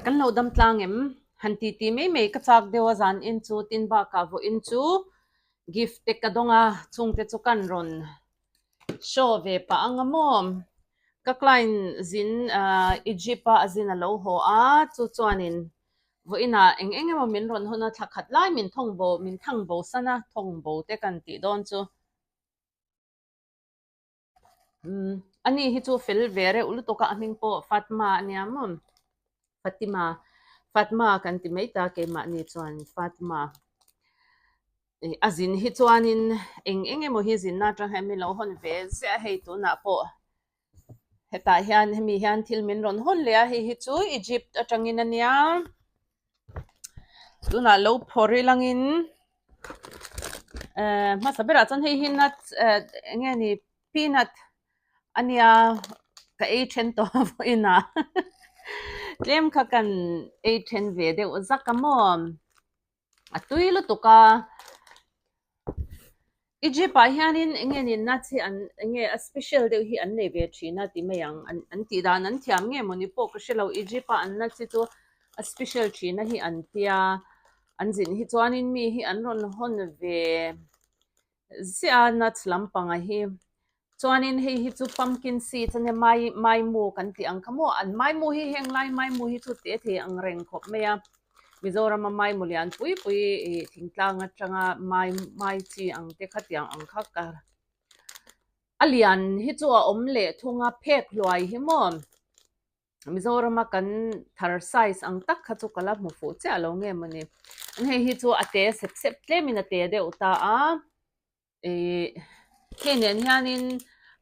Kan lo dam tlang em? Han ti ti mai mai ka chak deuh a zan in chu tin bakah vawiin chu gift te ka dawng a, chungte chu kan rawn show ve pah ang a maw? Ka client zin Egypt a a zin a lo haw a, chu chuanin vawiinah eng eng emaw min rawn hawn a, thla khat lai min thawng bo min thang bo san a, thawng bo te kan tih dawn chu. Umm ani hi chu fel ve reuh lutuk a a hming pawh Fatma a nia maw Fatima Fatma kan ti mai ta keimahni chuan Fatma ih a zin hi chuanin eng eng emaw hi zinna atang hian min lo hawn ve ziah a hei tunah pawh hetah hian hemi hian thil min rawn hawn leh a hei hi chu Egypt atangin a nia. Tunah lo phawrh ilangin eh hmasa berah chuan hei hi nuts eh eng nge ni peanut a nia ka ei then tawh a vawiinah tlem kha kan ei then ve deuh zak a maw. A tui lutuk a, Egypt ah hianin eng nge ni nuts hi an eng nge a special deuh hi an nei ve thin a ti mai ang an an tih dan an thiam nge mawni pawh ka hre lo Egypt a an nuts hi chu a special thin a hi an tia an zin hi chuanin mi hi an rawn hawn ve ziah a nuts lampanga hi. Chuanin hei hi chu pumpkin seeds ania mai maimu kan tih ang kha maw an maimu hi heng lai maimu hi chu teh thei ang reng khawp mai a Mizorama maimu lian pui pui ih thingtlang atanga mai mai chi ang te kha tiang ang kha ka a lian hi chu a awm leh thung a phek hluai hi maw Mizorama kan thar size ang tak kha chu ka la hmu fuh chiah lo nge mawni hei hi chu a te sep sep tlemin a te deuh ta a. Ih hei nen hianin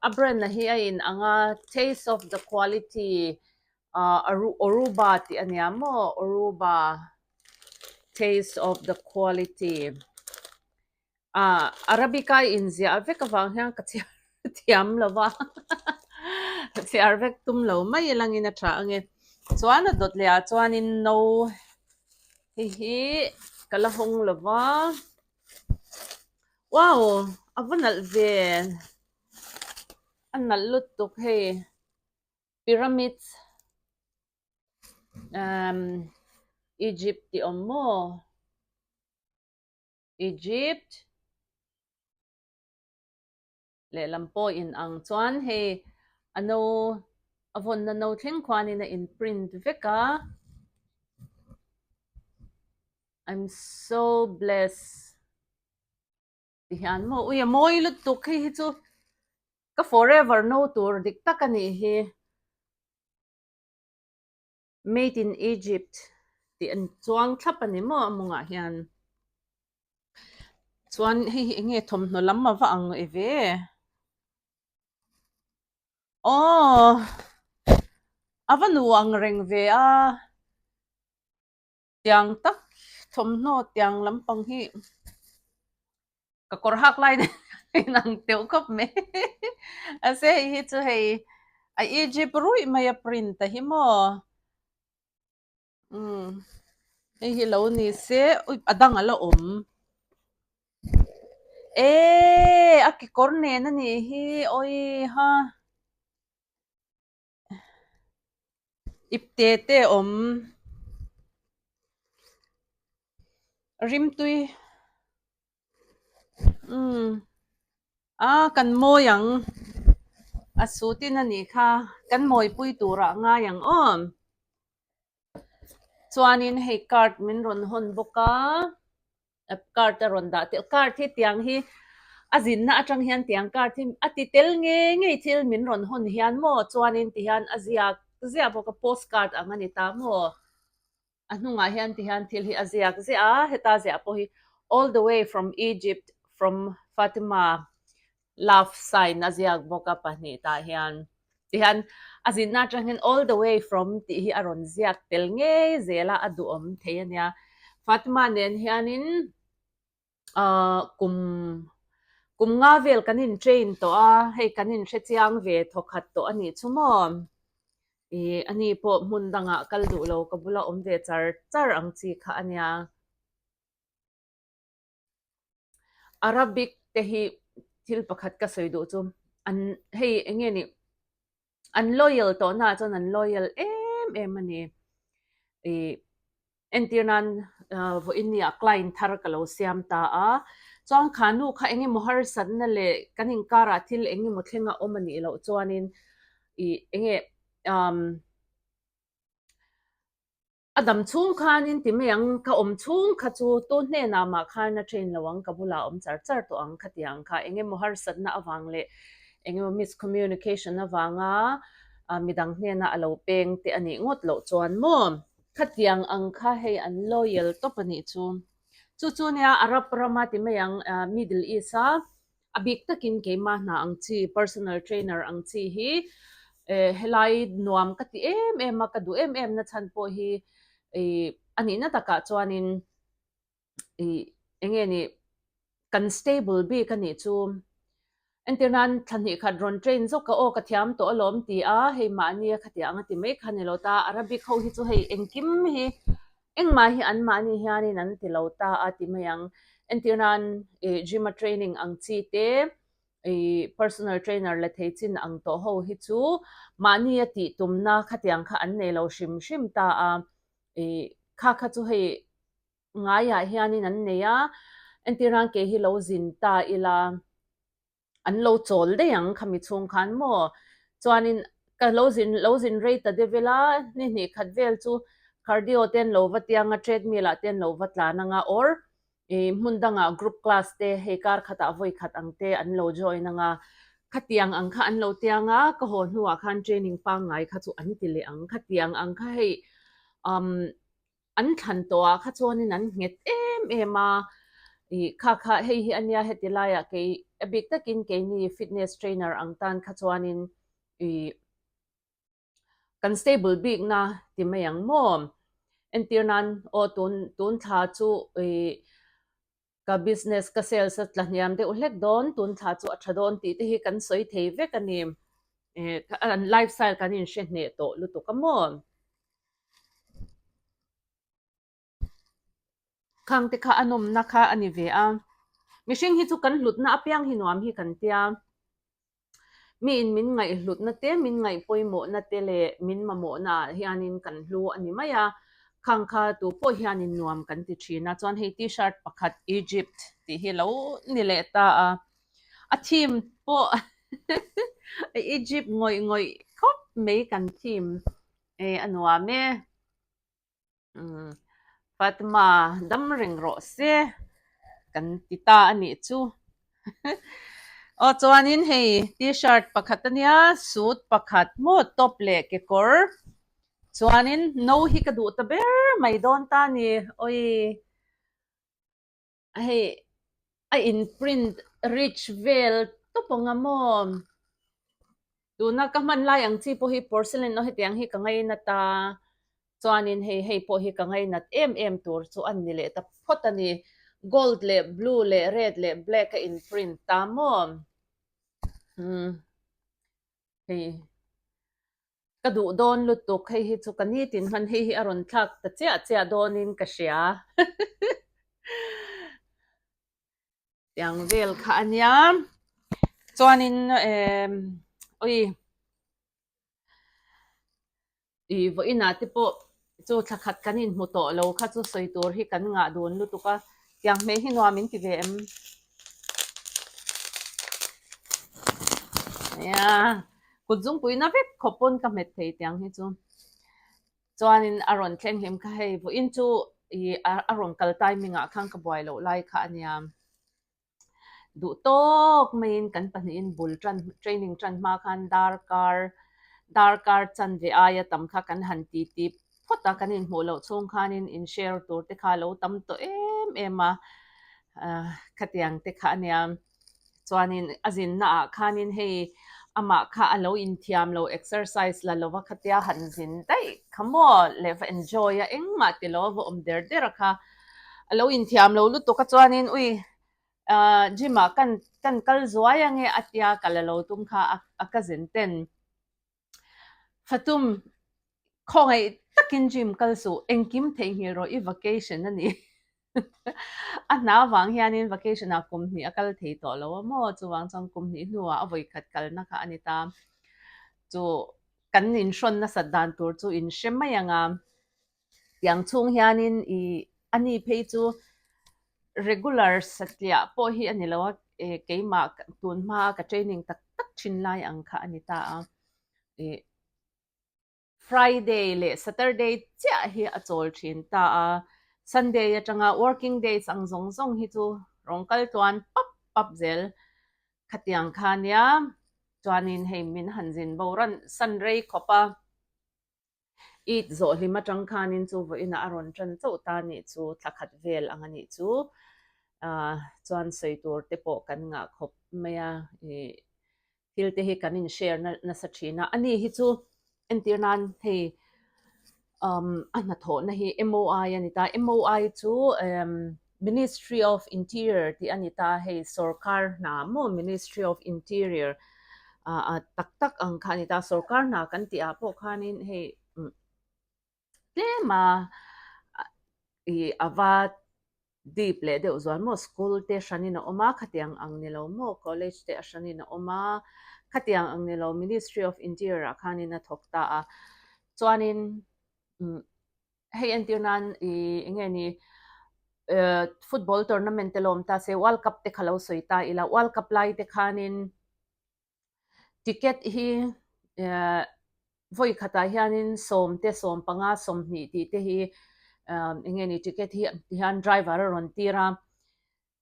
a brand a hi a in ang a taste of the quality ah Aruba tih a nia maw Aruba taste of the quality ah Arabic a inziah vek avang hian ka chhiar thiam lo va chhiar vek tum lo mai langin a tha ange chuan a dawt leh ah chuanin no hei hi ka la hawng lo va. Wow! A va nalh ve a nalh lutuk hei pyramids umm Egypt tih awm maw Egypt lehlam pawh in ang chuan hei a no a vawnna no thleng khuanin a in print vek a I'm so blessed ti hian maw ui a mawi lutuk hei hi chu ka forever no tur dik tak a nih hi. Made in Egypt tih an chuang thlap a ni maw a mawngah hian chuan hei hi eng nge thawmhnaw lam a va ang e ve aw a va nu ang reng ve a tiang tak thawmhnaw tiang lampang hi ka kawr hak lai nen a inang teuh khawp mai mahse hei hi chu hei a Egypt ruih mai a print a hi maw umm hei hi lo ni se ui a dang a la awm eee a kekawr nen a nih hi awiha. Ipte te awm rimtui umm a kan mawi ang a suit in a nih kha kan mawipui turah a ngai ang aw chuanin hei card min rawn hawn bawk a. Card a rawn dah tel card hi tiang hi a zinna atang hian tiang card hi a ti tel nge ngei thil min rawn hawn hian maw chuanin ti hian a ziak ziah bawk a post card ang a ni ta maw a hnungah hian ti hian thil hi a ziak ziah a heta ziah pawh hi all the way from Egypt from Fatima love sign a ziak bawk a pahnih tah hian tihian a zinna atang hian all the way from tih hi a rawn ziak tel ngei zel a a duhawm thei a nia Fatima nen hianin ahh kum kum nga vel kan in train tawh a hei kan in hre chiang ve thawkhat tawh a nih chu maw ih ani pawh hmun dangah kal duh lo ka bula awm ve char char ang chi kha a nia. Arabic te hi thil pakhat ka sawi duh chu an hei eng nge ni an loyal tawh na ah chuan an loyal em em a ni. Ih entir nan vawiin ni ah client thar ka lo siam ta a, chuan kha nu kha eng emaw harsatna leh kan inkarah thil eng emaw thleng a awm a nih loh chuanin ih eng nge umm A dam chhung khanin ti mai ang, ka awm chhung kha chu tu hnenah mah khan a train lo ang, ka bulah a awm char char tawh ang kha ti ang kha. Eng emaw harsatna avang leh eng emaw miscommunication avanga midang hnena a lo peng te a nih ngawt loh chuan maw? Khatiang ang kha hei an loyal tawp a nih chu. Chu chu nia Arab rama ti mai ang, Middle East-a A bik takin keimah hna ang chi, personal trainer ang chi hi helai nuam ka ti em em a, ka duh em em na chhan pawh hi ih a nihna takah chuanin ih eng nge ni kan stable bik a nih chu. Entir nan thla hnih khat rawn train zawk a aw ka thiam tawh alawm ti a, hei mahni a khatiang ang a ti mai kha ni lo ta, Arabic ho hi chu hei engkim hi Engmah hi anmahni hianin an ti lo ta a ti mai ang. Entir nan ih gym a training ang chi te, ih personal trainer la thei chin ang tawh ho hi chu mahni a tih tumna khatiang kha an nei lo hrim hrim ta a. Ih kha kha chu hei ngaiah hianin an nei a, entir nan kei hi lo zin ta ila. an lo chawl daih ang khami chhung khan maw chuanin ka lo zin lo zin rei ta deuh ila ni hnih khat vel chu cardio te an lo va tiang a treadmill ah te an lo va tlan anga or ih hmun dangah group class te hei kar khatah vawi khat ang te an lo join anga khatiang ang kha an lo tiang a ka haw hnuah khan training pangngai kha chu an ti leh ang khatiang ang kha hei umm An thlan tawh ah kha chuanin an nghet em em a, ih kha kha hei hi a nia heti laiah kei a bik takin keini fitness trainer ang tan kha chuanin ih kan stable bikna ti mai ang maw? Entir nan aw tun tun thla chu ih ka business ka sales a tla hniam deuh hlek dawn tun thla chu a tha dawn tih te hi kan sawi thei vek a ni. Ih an lifestyle kan inhre hneh tawh lutuk a maw? Khang te kha a nawmna kha a ni ve a, mihring hi chu kan hlutna apiang hi nuam hi kan tia, miin min ngaihhlutna te, min ngaihpawimawhna te leh min mamawhna ah hianin kan hlu a ni mai a, khang kha tu pawh hianin nuam kan ti thin a, chuan hei t-shirt pakhat Egypt tih hi lo ni leh ta a, a theme pawh Egypt ngawih ngawih khawp mai kan theme. E a nuam e. Umm Fatma dam reng rawh se kan ti ta a nih chu. Aw chuanin hei t-shirt pakhat a nia suit pakhat maw top leh kekawr chuanin no hi ka duh ta ber mai dawn ta a ni awii. Hei a in print rich vel tawp ang a maw? Tuna ka hman lai ang chi pawh hi porcelain aw hetiang hi ka ngainat a, chuanin hei hei pawh hi ka ngainat em em tur chu a ni leh ta phawt a ni. Gold leh blue leh red leh black a in print ta maw? Umm hei. Ka duh dawn lutuk, hei hi chu ka nitin hman hei hi a rawn thlak ta chiah chiah dawnin ka hria. Tiang vel kha a nia. Chuanin emm ui ih vawiinah te pawh chu thla khat kan inhmu tawh lo kha chu sawi tur hi kan ngah dun lutuk a. Tiang hmeh hi nuam in ti ve em? Nia, kut zungpui na vek khawp pawn ka hmet thei tiang hi chu. Chuanin a rawn thleng hlim kha hei vawiin chu ih a rawn kal timing ah khan ka buai loh lai kha a nia. Duh tawk maiin kan pahnihin bul tan training tan hma khan darkar darkar chanve aia tam kha kan han ti ti phawt a, kan inhmuh loh chhung khanin in share tur te kha a lo tam tawh em em a, ah khatiang te kha a nia. Chuanin a zinna ah khanin hei amah kha a lo inthiam lo exercise la lova khatia han zin daih kha maw leh va enjoy a engmah ti lo va awm der der a kha. A lo inthiam lo lutuk a chuanin ui ah gym ah kan kan kal zuai ange a tia ka la lo tum kha a cousin ten Fatum khawngaih takin gym kal suh engkim theihnghilh rawh i vacation a ni a hna vang hianin vacation ah kum hnih a kal thei tawh lo a maw chuvang chuan kum hnih hnuah a vawikhat kalna kha a ni ta chu kan inhrawn nasat dan tur chu in hre mai ang a. Tiang chhung hianin i ani phei chu regular satliah pawh hi a ni lo a, keimah tun hmaa ka training tak tak thin lai ang kha a ni ta a. Ih Friday leh Saturday chiah hi a chawl thin ta a, Sunday atanga working days ang zawng zawng hi chu rawn kal tluan pap pap zel khatiang kha nia. Chuanin hei min han zin bo ran san rei khawp a. Eid zawh hlim atang khanin chu vawiinah a rawn tan chauh ta nih chu thla khat vel ang a nih chu. Ahh chuan sawi tur te pawh kan ngah khawp mai a, ih thil te hi kan in share na nasa thin a. Ani hi chu entir nan hei umm a hnathawhna hi MOI a ni ta. MOI chu emm Ministry of Interior tih a ni ta. Hei sorkar hna maw Ministry of Interior ah tak tak ang kha a ni ta. Sorkar hna kan tih ah pawh khanin hei tlem a ih a va deep leh deuh zual maw school te hranin a awm a khatiang ang ni lo maw college te a hranin a awm a khatiang ang ni lo Ministry of Interior ah khanin a thawk ta a chuanin umm hei entir nan ih eng nge ni eh football tournament te lawm ta se world cup te kha lo sawi ta ila world cup lai te khanin Ticket hi vawi khatah hianin sawmte 15 20 tih te hi eng nge ni ticket hi tihian driver a rawn tir a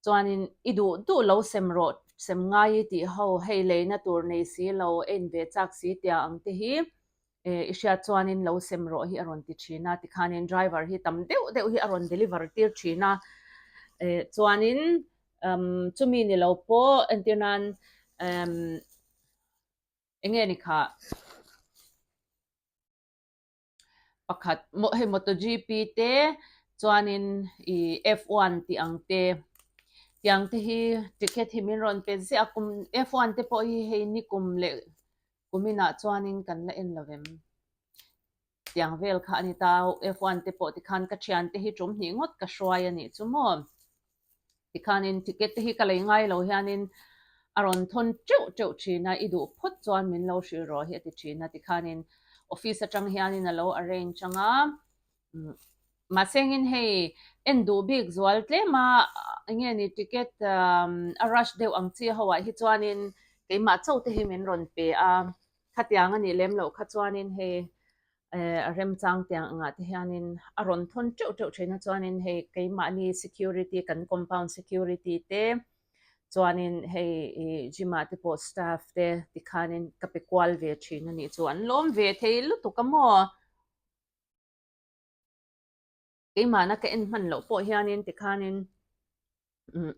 chuanin i duh duh lo sem rawh sem ngai i tih ho hei leina tur nei si lo en ve chak si tia ang te hi i hriat chuanin lo sem rawh hi a rawn ti thin a tikhanin driver hi tam deuh deuh hi a rawn deliver tir thin a chuanin umm chumi ni lo pawh entir nan umm eng nge ni khah pakhat hei MotoGP te chuanin ih F1 tih ang te tiang te hi ticket hi min rawn pe ziah a kum F1 te pawh hi hei ni kum leh kuminah chuanin kan la en lo vem. Tiang vel kha a ni ta, F1 te pawh tikhan ka thian te hi tum hnih ngawt ka hruai a nih chu maw. Tikhanin ticket te hi ka lei ngai lo hianin a rawn thawn teuh teuh thin a, i duh phawt chuan min lo hrilh rawh hi a ti thin a, tikhanin office atang hianin a lo arrange ang a, mahse engin hei en duh bik zual tlem a, enge ni ticket a rush deuh ang chi ho ah hi chuanin keimah chauh te hi min rawn pe a. Khatiang a nih lem loh kha chuanin hei a remchang tiang angah te hianin a rawn thawn teuh teuh thin a chuanin hei keimahni security kan compound security te chuanin hei ih gym ah te pawh staff te tikhanin ka pe kual ve thin a nih chu an lawm ve thei lutuk a maw. Keimahna ka en hman loh pawh hianin tikhanin umm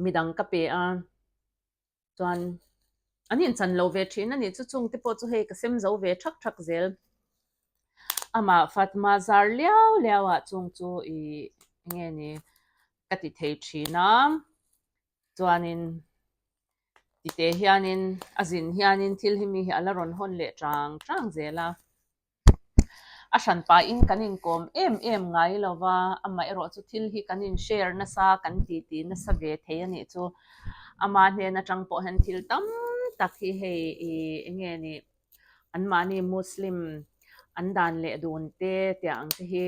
midang ka pe a chuan an inchan lo ve thin a nih chu chung te pawh chu hei ka sem zo ve thak thak zel. Amah Fatma zar liau liau ah chung chu ih eng nge ni ka ti thei thin a chuanin tite hianin a zin hianin thil hi mi hi a la rawn hawn leh chang chang zel a. A hran pahin kan inkawm em em ngai lo va, amaherawh chu thil hi kan in share nasa, kan titi nasa ve thei a nih chu. Ama hnen atang pawh hian thil tam tak hi hei ih eng nge ni anmahni Muslim an dan leh dun te tiang ang te hi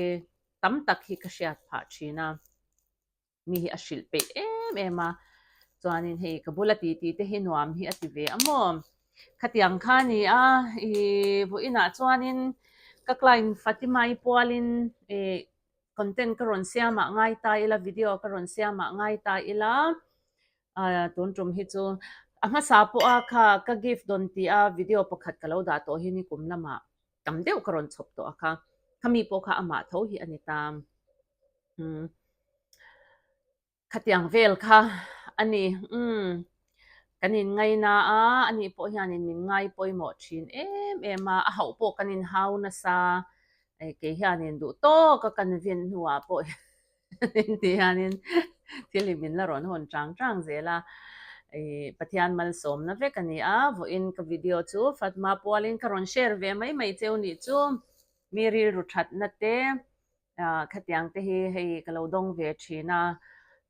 tam tak hi ka hriat phah thin a. Mi hi a hrilh peih em em a, chuanin hei ka bula titi te hi nuam hi a ti ve a maw? Khatiang kha a ni a, ih vawiinah chuanin ka client Fatima-i pualin ih content ka rawn siam ah ngai ta ila, video ka rawn siam ah ngai ta ila, ah tun tum hi chu a hmasa pawha kha ka gift dawn tih a video pakhat ka lo dah tawh hi nikum lamah tam deuh ka rawn chhawp tawh a kha, khami pawh kha amah tho hi a ni ta. Umm khatiang vel kha a ni umm kan in ngaina a ani pawh hianin min ngai pawimawh thin em em a a hauh pawh kan in hau nasa eh kei hianin duh tawk a kan vin hnuah pawh hian ti hianin thil hi min la rawn hawn chang chang zel a ih Pathian malsawmna vek a ni a vawiin ka video chu Fatma pualin ka rawn share ve mai mai cheu nih chu mi rilru thatna te Ah khatiang te hi hei ka lo dawng ve thin a,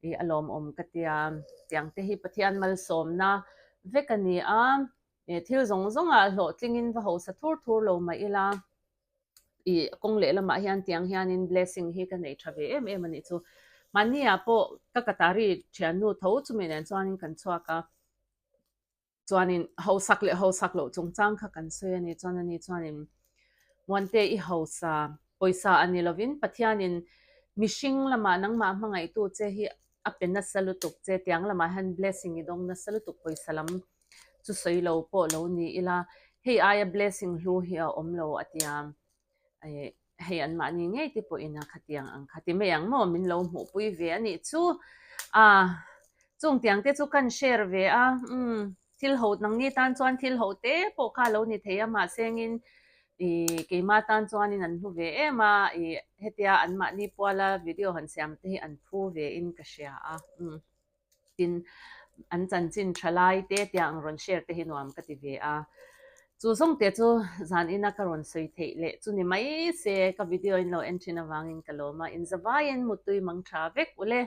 ih a lawmawm ka tia. Tiang te hi Pathian malsawmna vek a ni a, ih thil zawng zawngah hlawhtlingin va hausa thur thur lo mah ila. I kawng leh lamah hian tiang hianin blessing hi ka nei tha ve em em a nih chu. Mahni ah pawh ka Qatari thiannu tho chumi nen chuanin kan chhuak a, chuanin hausak leh hausak loh chungchang kha kan sawi a ni. Chuan ani chuanin Muante i hausa pawisa a ni lovin Pathianin mihring lamah nangmah hmangaihtu che hi a pe nasa lutuk che tiang lamah hian blessing i dawng nasa lutuk pawisa lam chu sawi lo pawh lo ni ila hei aia blessing hlu hi a awm lo a tia eh hei an mahni ngei te pawhin a khatiang ang kha ti mai ang maw min lo hmuhpui ve a nih chu a chung tiang te chu kan share ve a umm thil ho nangni tan chuan thil ho te pawh kha lo ni thei a mahse engin ih keimah tan chuanin an hlu ve em a ih hetia an mahni puala video han siam te hi an phu ve in ka hria a umm. Tin, an chanchin tha lai te tia ang rawn share te hi nuam ka ti ve a. Chu zawng te chu zan ina ka rawn sawi theih leh chu ni mai se ka video in lo en thin avangin ka lawm a, inzavaiin muttui mang tha vek ule.